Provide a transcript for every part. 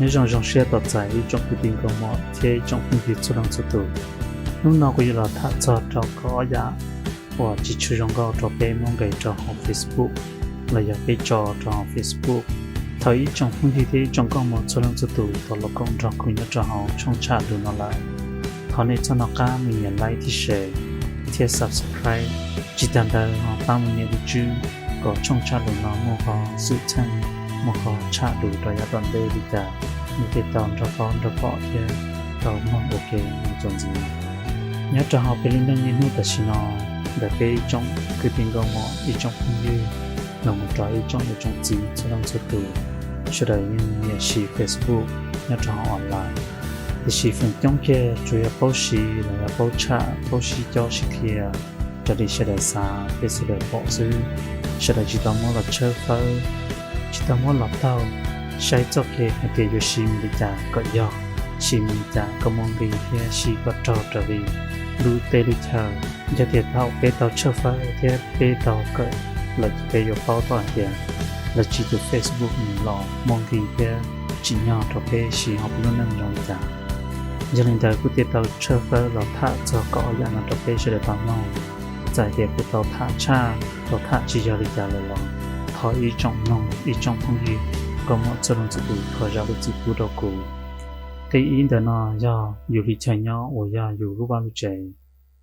Nyob zoo zoo siab tos txais ib tsoom kwv tij nkauj muam thiab ib tsoom phooj ywg txhua leej txhua tus. Hnub no kuv yuav los tham txog rau kaum ob yam uas tsis tshua zoo nkauj rau peb muab nqis rau hauv Facebook los yog peb tso rau hauv Facebook. Thaum ib tsoom phooj ywg thiab ib tsoom nkauj muam txhua leej txhua tus tau los koom nrog kuv nyob rau hauv tshooj tshaj lus no lawm, thov nej txhob hnov qab mus nias like thiab share thiab subscribe. Tsis tas ntawd ho pab mus nias lub tswb kom tshooj tshaj lus no muaj qhov xwm txheej, muaj qhov tshaj lus rau yav tom ntej li cas nej thiaj tau nrog paub nrog pom thiab tau mloog ua ke mus txuas ntxiv. Nyob rau hauv peb lub neej niaj hnub tam sim no, ntawm peb ib tsoom kwv tij nkauj muam ib tsoom phooj ywg los mus rau ib tsoom niam tsoom txiv txhua leej txhua tus, sawv daws yeej nyiam siv Facebook nyob rau hauv online. Tiam sis feem coob kiag tsuas yog paub siv los yog paub tshaj paub sib cob sib qhia raws li sawv daws xav thiab sawv daws pom xwb. Sawv daws tsis tau muab los tshawb fawb, tsis tau muab los taug saib txoj kev hais tias yuav siv mus li cas kom yog, siv mus li cas kom muaj nqis thiab siv kom raug raws li lub teb lub chaw. Yog tias thaum peb tau tshawb fawb thiab peb tau kawm lawm ces peb yuav paub tau hais tias lawv tsis tus Facebook nws los muaj nqis thiab tsim nyog rau peb siv hauv peb lub neej zoo li cas. Yog li ntawd kuv thiaj tau tshawb fawb los tham txog kaum ob yam no rau peb sawv daws tau mloog. Txawm hais tias kuv tau tham tshaj, tau tham tsis yog li cas lawm los thov ib tsoom mloog ib tsoom phooj ywg nkauj muam txhua leej txhua tus thov zam lub txim pub rau kuv. Qib ib ntawm no yog yus li chaw nyob uas yog yus lub vaj lub tsev.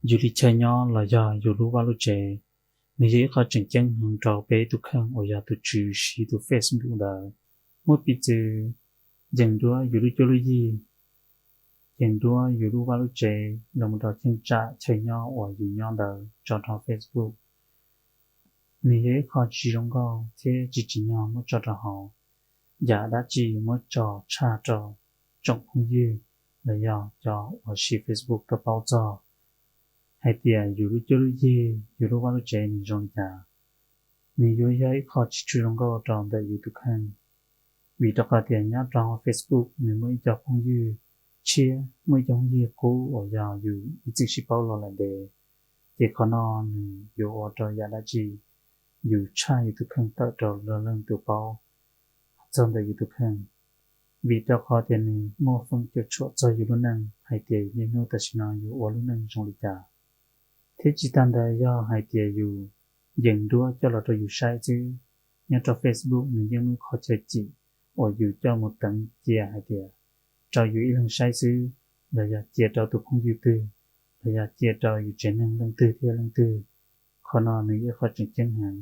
Yus li chaw nyob los yog yus lub vaj lub tsev, nws yog ib qho tseem ceeb heev rau peb tus kheej uas yog tus tswv siv tus Facebook ntawd. Muab piv txwv, yees duab yus lub cuab lub yig, yees duab yus lub vaj lub tsev los mus rau cheeb tsam chaw nyob uas yus nyob ntawd tso rau Facebook, nws yog ib qho tsis zoo nkauj thiab tsis tsim nyog muab tso rau hauv. Yam dab tsi muab tso tshaj rau tsoom phooj ywg los yog cov uas siv Facebook tau paub txog hais tias yus lub cuab lub yig, yus lub vaj lub tsev nws zoo li cas, nws yuav yog ib qho tsis tshua zoo nkauj rau ntawm yus tus kheej. Vim rau qhov tias nyob rau hauv Facebook nws muaj ib co phooj ywg tshiab, muaj ib co phooj ywg qub uas yog yus ib txwm sib paub los lawm ntev, ces qhov no nws yuav ua rau yam dab tsi yus tshaj yus tus kheej tawm rau luag leej twg paub txog ntawm yus tus kheej. Vim rau qhov tias nws muaj feem cuam tshuam txog yus lub neej hais tias niaj hnub tam sim no yus ua lub neej zoo li cas. Thiab tsis tas ntawd yog hais tias yus yees duab coj los rau yus saib xwb, nyob rau Facebook nws yeej muaj qhov chaw cim uas yus coj mus teev cia hais tias rau yus ib leeg saib xwb, los yog cia rau tus phooj ywg twg, los yog cia rau yus tsev neeg leej twg thiab leej twg. Qhov no nws yog qhov tseem ceeb heev.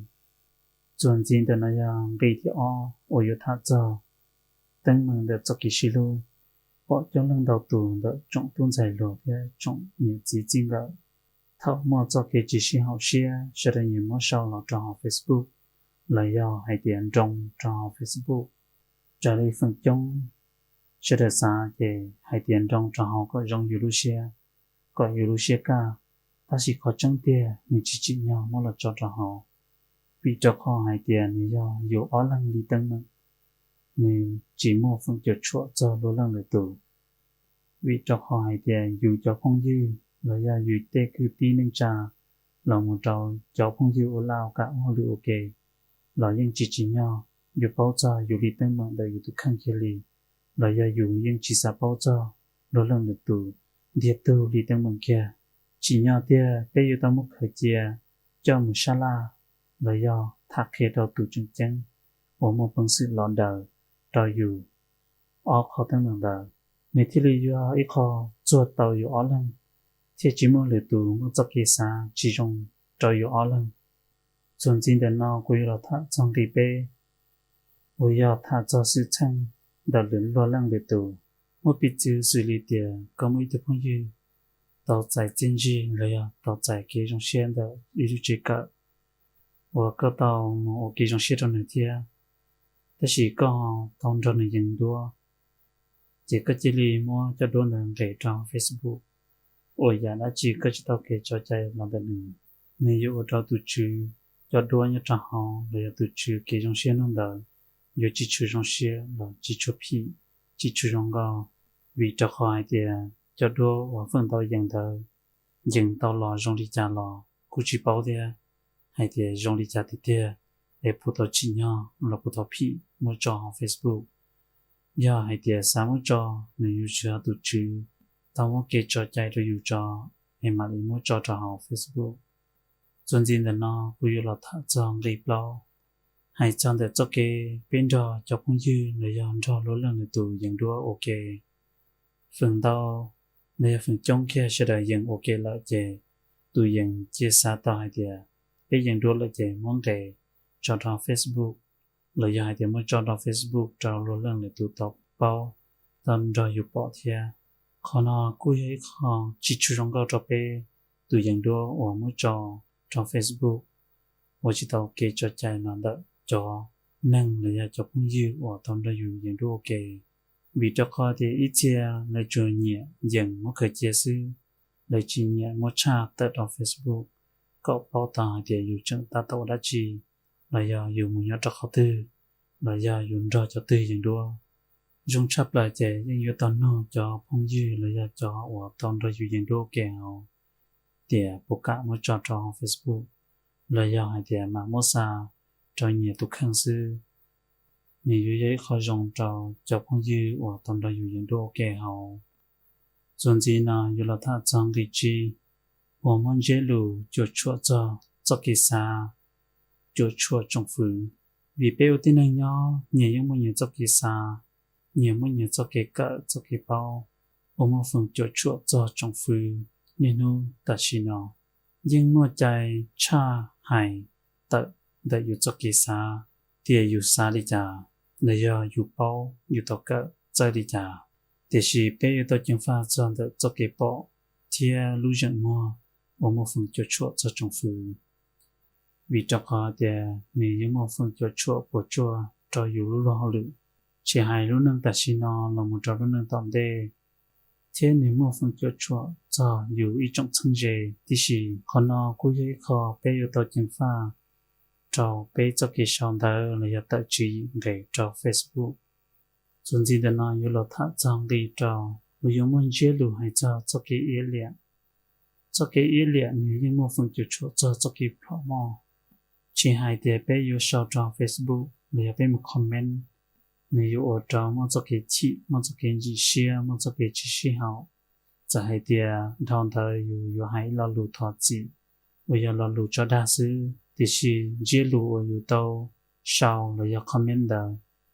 Txuas ntxiv ntawm no yog nqi thib ob uas yuav tham txog teeb meem ntawm txoj kev sib hlub. Pom coob leej ntau tus ntawm tsoom tub ntxhais hluas thiab tsoom niam txiv txij nkawm, thaum muaj txoj kev tsis sib haum siab sawv daws nyias muab sau los rau hauv Facebook, los yog hais tias nroo rau hauv Facebook. Raws li feem coob sawv daws xav ces hais tias nroo rau hauv kom zoo yus lub siab, kom yus lub siab kaj, tab sis qhov tseeb tiag nws tsis tsim nyog muab los tso rau hauv. Vim rau qhov hais tias nws yog yus ob leeg li teeb meem, nws tsis muaj feem cuam tshuam txog luag leej lwm tus. Vim rau qhov hais tias yus cov phooj ywg los yog yus tej kwv tij neej tsa los mus rau cov phooj ywg ua laj ua kam ua hauj lwm ua ke los yeej tsis tsim nyog yuav paub txog yus li teeb meem ntawm yus tus kheej kiag li, los yog yus yeej tsis xav paub txog luag leej lwm tus ntiag tug li teeb meem kiag. Tsim nyog tiag peb yuav tau muab khaws cia coj mus sab laj los yog tham qhia rau tus tseem ceeb uas muaj peev xwm los daws rau yus ob qho teeb meem ntawd, nws thiaj li yog ib qho txuag tau yus ob leeg, thiaj tsis muaj lwm tus muaj txoj kev xav tsis zoo rau yus ob leeg. Txuas ntxiv ntawm no kuv yuav los tham txog nqi peb uas yog tham txog xwm txheej ntawm lwm luag leej lwm tus. Muab piv txwv xws li tias koj muaj ib tug phooj ywg tau txais txiaj ntsig los yog tau txais kev zoo siab ntawm ib lub tsev kawm uas koj tau mus ua kev zoo siab rau nws thiab, tab sis koj tau nrog nws yees duab, ces koj cia li muab cov duab ntawd nqes rau Facebook, ua yam dab tsi koj tsis tau kev tso cai los ntawm nws. Nws yuav ua rau tus tswv cov duab nyob rau hauv los yog tus tswv kev zoo siab hnub ntawd yuav tsis tshua zoo siab los tsis tshua phim, tsis tshua zoo nkauj, vim rau qhov hais tias cov duab uas feem ntau yees ntawd yees tau los zoo li cas los kuj tsis paub thiab, hais tias zoo li cas tiag tiag es puas tau tsim nyog los puas tau phim muab tso hauv Facebook. Yog hais tias xav muab tso, nws yuav tsum yog tus tswv tau muab kev tso cai rau yus tso, es mam li muab tso rau hauv Facebook. Txuas ntxiv ntawm no kuv yuav los tham txog nqi plaub, hais txog ntawm txoj kev peb nrog cov phooj ywg los yog nrog luag leej lwm tus yees duab ua ke. Feem ntau los yog feem coob kiag sawv daws yees ua ke lawm ces tus yees cia xav tau hais tias peb yees duab lawm ces muab nqes tso rau Facebook, los yog hais tias muab tso rau Facebook rau luag leej lwm tus tau paub, tau nrog yus pom thiab. Qhov no kuj yog ib qho tsis tshua zoo nkauj rau peb tus yees duab uas muab tso rau Facebook ua tsis tau kev tso cai los ntawm cov neeg los yog cov phooj ywg uas tau nrog yus yees duab ua ke. Vim rau qhov tias ib txhia lawv tsuas nyiam yees muab khaws cia xwb, lawv tsis nyiam muab tshaj tawm rau Facebook kom paub tau hais tias yus tseem tab tom ua dab tsi, los yog yus mus nyob rau qhov twg, los yog yus nrog cov twg yees duab. Zoo tshaj plaws ces yeej yuav tau nug cov phooj ywg los yog cov uas tau nrog yus yees duab ua ke hauv tias puas kam muab tso rau Facebook, los yog hais tias mam muab xa rau nyias tus kheej xwb. Nws yuav yog ib qho zoo rau cov phooj ywg uas tau nrog yus yees duab ua ke hauv. Txuas ntxiv no yuav los tham txog nqi tsib, uas muaj ntsiab lus cuam tshuam txog txoj kev xav, cuam tshuam tsoom fwv. Vim peb ua tib neeg nyob nyias yeej muaj nyias txoj kev xav, nyias muaj nyias txoj kev kawm txoj kev paub, uas muaj feem cuam tshuam txog tsoom fwv niaj hnub tam sim no. Yeej muaj cai tshaj hais tawm ntawm yus txoj kev xav tias yus xav li cas, los yog yus paub yus tau kawm txawj li cas. Tiam sis peb yuav tau ceev faj txog ntawm txoj kev pom thiab lub zeem muag uas muaj feem cuam tshuam txog tsoom fwv. Vim rau qhov tias nws yeej muaj feem cuam tshuam puas tsuaj rau yus lub luag hauj lwm, tsis hais lub neej tam sim no los mus rau lub neej tom ntej, thiab nws muaj feem cuam tshuam txog yus ib tsoom txheeb ze tib si. Qhov no kuj yog ib qho peb yuav tau ceev faj rau peb txoj kev sau ntawv los yog tawm tswv yim nqes rau Facebook. Txuas ntxiv ntawm no yuav los tham txog nqi rau, uas yuav muaj ntsiab lus hais txog txoj kev iab liam. Txoj kev iab liam nws yeej muaj feem cuam tshuam txog txoj kev plhom moj. Tsis hais tias peb yuav sau rau Facebook los yog peb mus comment, nws yuav ua rau muaj txoj kev chim, muaj txoj kev ntsim siab, muaj txoj kev tsis sib haum. Txawm hais tias dhau ntawd yus yuav hais ib lo lus thov txim uas yog lo lus tso dag xwb, tiam sis ntsiab lus uas yus tau sau los yog comment ntawd,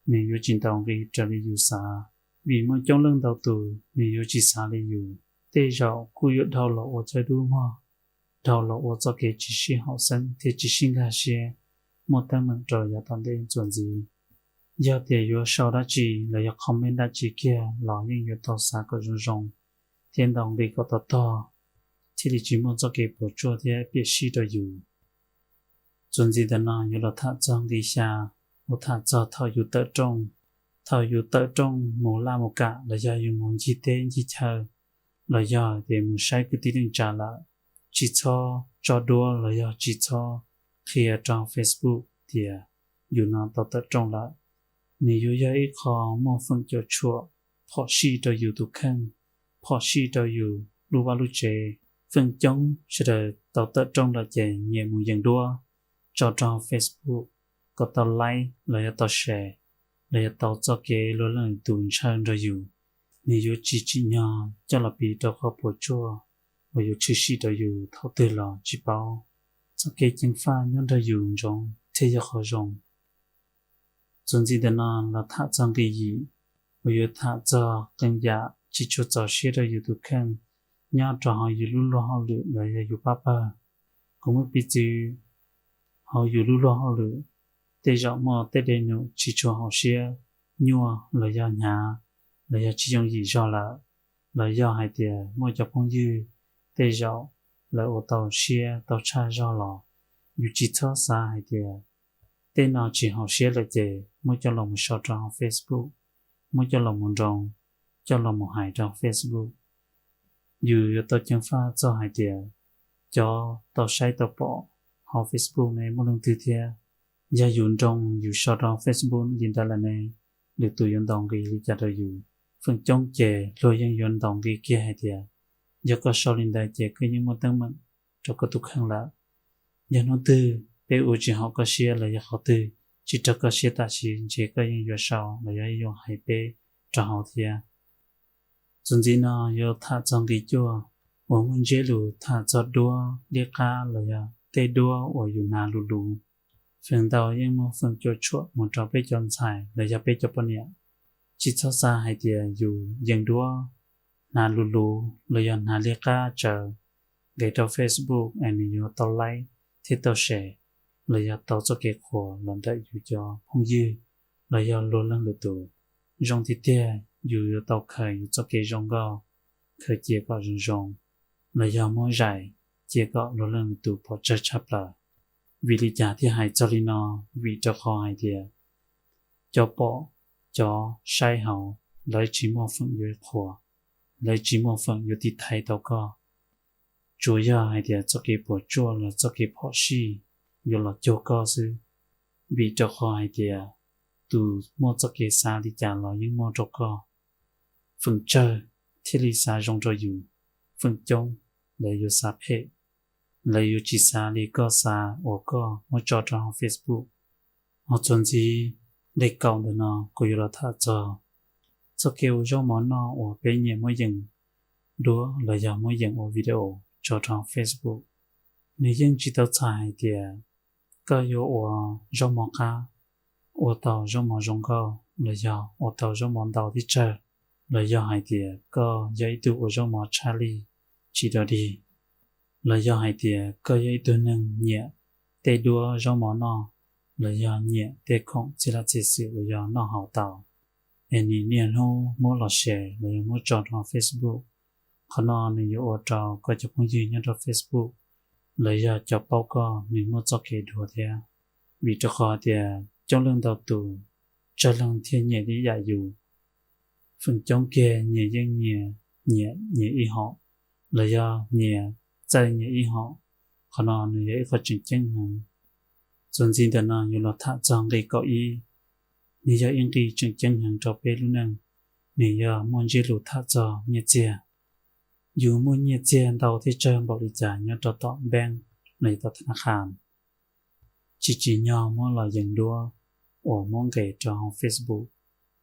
nws yuav tsis ntaus nqi raws li yus xav. Vim muaj coob leej ntau tus nws yuav tsis xav li yus. Tej zaum kuj yuav dhau los ua chaw dub muag, dhau los ua txoj kev tsis sib haum xeeb thiab tsis sib nkag siab, muaj teeb meem rau yav tom ntej txuas ntxiv. Yog tias yuav sau dab tsi los yog comment dab tsi kiag los yeej yuav tau xav kom zoo zoo thiab ntaus nqi kom tau tog, thiaj li tsis muaj txoj kev puas tsuaj thiab piam sij rau yus. Txuas ntxiv ntawm no yuav los tham txog nqi xya, uas tham txog thaum yus tawm rooj. Thaum yus tawm rooj mus laj mus kam los yog yus mus ncig teb ncig chaw, los yog tias mus saib kwv tij neej tsa lawm, tsis txhob tso duab los yog tsis txhob qhia rau Facebook tias yus no tau tawm rooj lawm. Nws yuav yog ib qho muaj feem cuam tshuam phom sij rau yus tus kheej, phom sij rau yus lub vaj lub tsev. Feem coob sawv daws tau tawm rooj lawm ces nyias mus yees duab tso rau Facebook kom tau like los yog tau share los yog tau txoj kev luag leej tus ntshaw nrog yus. Nws yuav tsis tsim nyog coj los piv rau qhov puas tsuaj uas yuav tshwm sim rau yus thaum twg los tsis paub. Txoj kev ceev faj nyob nrog yus ntsoov thiaj yog qhov zoo. Txuas ntxiv ntawm no los tham txog nqi yim, uas yuav tham txog qee yam tsis tshua txaus siab rau yus tus kheej nyob rau hauv yus lub luag hauj lwm los yog yus pab pawg. Kuv muaj piv txwv hauv yus lub luag hauj lwm, tej zaum muaj tej dej num tsis tshua haum siab, nyuaj los yog hnyav, los yog tsis yooj yim zog lawm, los yog hais tias muaj cov phooj ywg tej zaum lawv ua tau siab tau tshaj zog los, yus tsis txhob xav hais tias tej no tsis haum siab lawm ces muab coj los mus sau rau hauv Facebook, muab coj los mus nroo, coj los mus hais rau Facebook. Yus yuav tau ceev faj txog hais tias cov tau saib tau pom hauv Facebook ne muaj leej twg thiab. Yog yus nroo yus sau rau Facebook li ntawd lawm ne, lwm tus yuav ntaus nqi li cas rau yus? Feem coob ces luag yeej yuav ntaus nqi kiag hais tias yog koj sau li ntawd ces koj yeej muaj teeb meem rau koj tus kheej lawm. Yog hnub twg peb ua tsis haum koj siab los yog qhov twg tsis raug koj siab tam sim, ntshe koj yeej yuav sau los yog yuav hais peb rau hauv thiab. Txuas ntxiv no yuav tham txog nqi cuaj uas muaj ntsiab lus tham txog duab liab qab los yog tej duab uas yus hnav luv luv. Feem ntau yeej muaj feem cuam tshuam mus rau peb cov ntxhais los yog peb cov poj niam. Tsis txhob xav hais tias yus yees duab, hnav luv luv los yog hnav liab qab tsawv nqis rau Facebook es nws yuav tau like thiab tau share los yog tau txoj kev qhuas los ntawm yus cov phooj ywg los yog luag leej lwm tus. Zoo tiag tiag yus yuav tau khaws yus txoj kev zoo nkauj, khaws cia kom zoo zoo, los yog muab zais cia kom luag leej lwm tus pom tsawg tshaj plaws. Vim li cas thiaj hais txog li no? Vim rau qhov hais tias cov pom, cov saib hauv, lawv tsis muaj feem yuav qhuas, lawv tsis muaj feem yuav tiv thaiv tau koj. Tsuas yog hais tias txoj kev puas tsuaj los txoj kev phom sij yuav los cuag koj xwb. Vim rau qhov hais tias tus muaj txoj kev xav li cas los yeej muaj rau koj. Feem tsawg thiaj li xav zoo rau yus, feem coob lawv yuav xav phem, lawv yuav tsis xav li koj xav uas koj muab tso rau hauv Facebook. Ho txuas ntxiv, nqi kaum ntawm no kuv yuav los tham txog txoj kev ua zaub mov noj uas peb nyiam muab yees duab los yog muab yees ua video tso rau Facebook. Nws yeej tsis tau txhais hais tias koj yuav ua zaub mov qab, ua tau zaub mov zoo nkauj los yog ua tau zaub mov ntau thiab tsawg, los yog hais tias koj yog ib tug ua zaub mov tshaj lij tsis dog dig, los yog hais tias koj yog ib tug neeg nyiam tej duab zaub mov noj, los yog nyiam tej khoom txhij laj txhij xwm uas yog noj haus tau, es nim niaj hnub muab los share los yog muab tso rau Facebook. Qhov no nws yuav ua rau koj cov phooj ywg nyob rau Facebook los yog cov paub koj nws muaj txoj kev dhuav thiab. Vim rau qhov tias coob leej ntau tus, tsawg leej thiaj nyiam li yam yus. Feem coob kiag nyias yeej nyias nyiam nyias ib hom, los yog nyias txawj nyias ib hom. Qhov no nws yog ib qho tseem ceeb heev. Txuas ntxiv ntawm no yuav los tham txog nqi kaum ib. Nws yog ib nqi tseem ceeb heev rau peb lub neej. Nws yog muaj ntsiab lus tham txog nyiaj txiag. Yus muaj nyiaj txiag ntau thiab tsawg npaum li cas nyob rau tom npeeb los yog tom thab naj khas, tsis tsim nyog muab los yees duab uas muab nqes rau hauv Facebook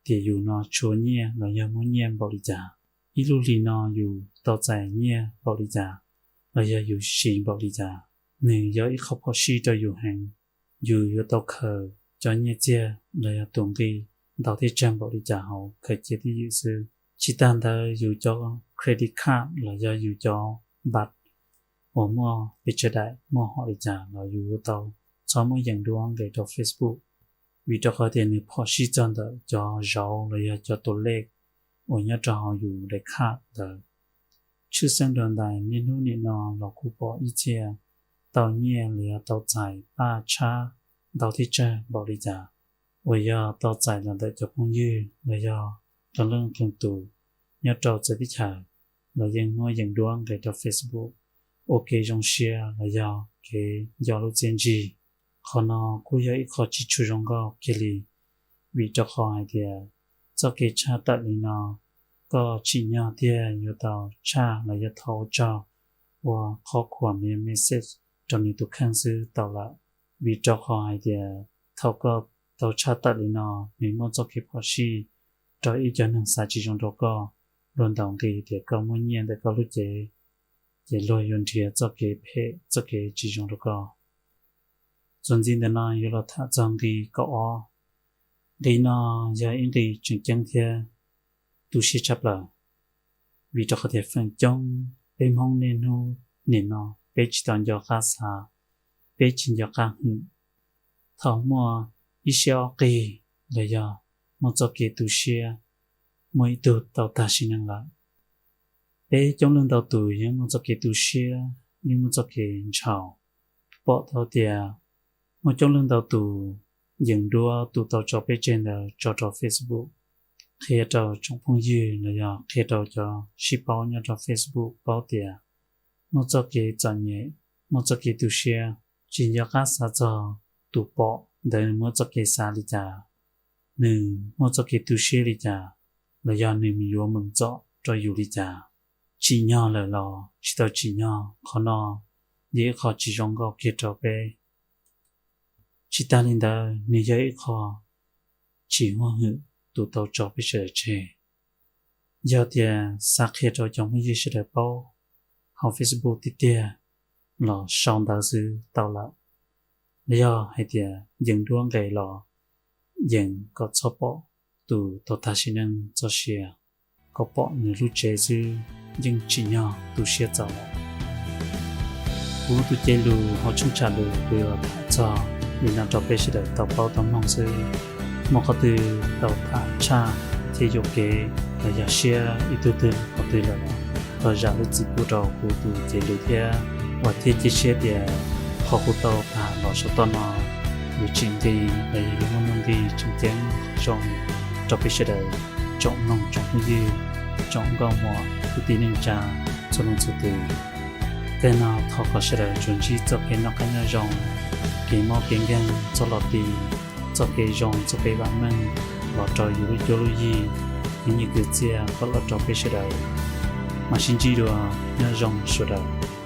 tias yus no tshuav nyiaj los yog muaj nyiaj npaum li cas, ib lub hlis no yus tau txais nyiaj npaum li cas, los yog yus siv npaum li cas. Nws yog ib qho phom sij rau yus heev. Yus yuav tau khaws cov nyiaj txiag los yog tus nqi ntau thiab tsawg npaum li cas hauv khaws cia twj ywm xwb. Tsis tas ntawd yus cov credit card los yog yus cov npam uas muaj pes tsawg daim, muaj hom li cas los yus yuav tau txhob muab yees duab nqes rau Facebook, vim rau qhov tias nws phom sij txog ntawm cov zauv los yog cov tus lej uas nyob rau hauv yus daim card ntawd. Tshwj xeeb dua ntais niaj hnub nim no los kuj pom ib txhia tau nyiaj los yog tau txais paj tshab ntau thiab tsawg npaum li cas uas yog tau txais los ntawm cov phooj ywg los yog qee leej qee tus nyob rau txawv teb chaws, los yeej muab yees duab nqes rau Facebook ua kev zoo siab los yog kev nco lub txiaj ntsig. Qhov no kuj yog ib qho tsis tshua zoo nkauj kiag li, vim rau qhov hais tias txoj kev tshaj tawm li no, koj tsim nyog tiag yuav tau tshaj los yog thov ua tsaug ua qhov khuam message rau nws tus kheej xwb tau lawm. Vim rau qhov hais tias thaum koj tau tshaj tawm li no, nws muaj txoj kev phom sij rau ib co neeg xav tsis zoo rau koj, luag ntaus nqi tias koj muaj nyiaj ntawm koj lub cev, ces luag yuav nrhiav txoj kev phem txoj kev tsis zoo rau koj. Txuas ntxiv ntawm no yuav los tham txog nqi kaum ob. Nqi no yog ib nqi tseem ceeb thiab tu siab tshaj plaws, vim rau qhov tias feem coob peb Hmoob niaj hnub nim no peb tsis tau nco qab xav, peb tsis nco qab hwm. Thaum muaj ib siab ob qig los yog muaj txoj kev tu siab, muaj ib tug tau tag sim neej lawm, peb coob leej ntau tus yeej muaj txoj kev tu siab, yeej muaj txoj kev ntshaus. Pom tau tias muaj coob leej ntau tus yees duab tus tau tso peb tseg ntawd tso rau Facebook, qhia rau tsoom phooj ywg los yog qhia rau cov sib paub nyob rau Facebook paub tias muaj txoj kev txom nyem, muaj txoj kev tu siab, tsis nco qab xav txog tus pom ntawd nws muaj txoj kev xav li cas, nws muaj txoj kev tu siab li cas, los yog nws yuav meem txom rau yus li cas, tsim nyog lawm los tsis tau tsim nyog. Qhov no yog ib qho tsis zoo nkauj kiag rau peb. Tsis tas li ntawd, nws yog ib qho tsis huaj hwm tus tau tso peb sawv daws tseg. Yog tias xav qhia rau cov phooj ywg sawv daws paub hauv Facebook tiag tiag los sau ntawv xwb tau lawm. Los yog hais tias yees duab nqes los yees kom txhob pom tus tau tag sim neej txoj sia, kom pom nws lub tsev xwb yeej tsim nyog tu siab txaus lawm. Kuv tus cev lus hauv tshooj tsam lus kuv yuav tham txog li no rau peb sawv daws tau paub tau mloog xwb. Muaj qhov twg tau tham tshaj thiab yuam kev los yog siab ib tug twg qhov twg lawm, thov zam lub txim pub rau kuv tus cev lus thiab. Vam thiab cia siab tias qhov kuv tau tham los saum toj no yuav tsim nqi los yog yuav muaj nuj nqis tseem ceeb zoo rau peb sawv daws tsoom mloog tsoom phooj ywg, tsoom nkauj muam kwv tij neej tsa txhua leej txhua tus. Kawg no thov kom sawv daws tsuas ntsib txoj kev noj qab nyob zoo, kev mob kev nkeeg txhob los ti, txoj kev zoo txoj kev vam meej los rau yus lub cuab lub yig, yus nyiaj kwv txiaj kom los rau peb sawv daws. Mam sib ntsib dua, nyob zoo sawv daws.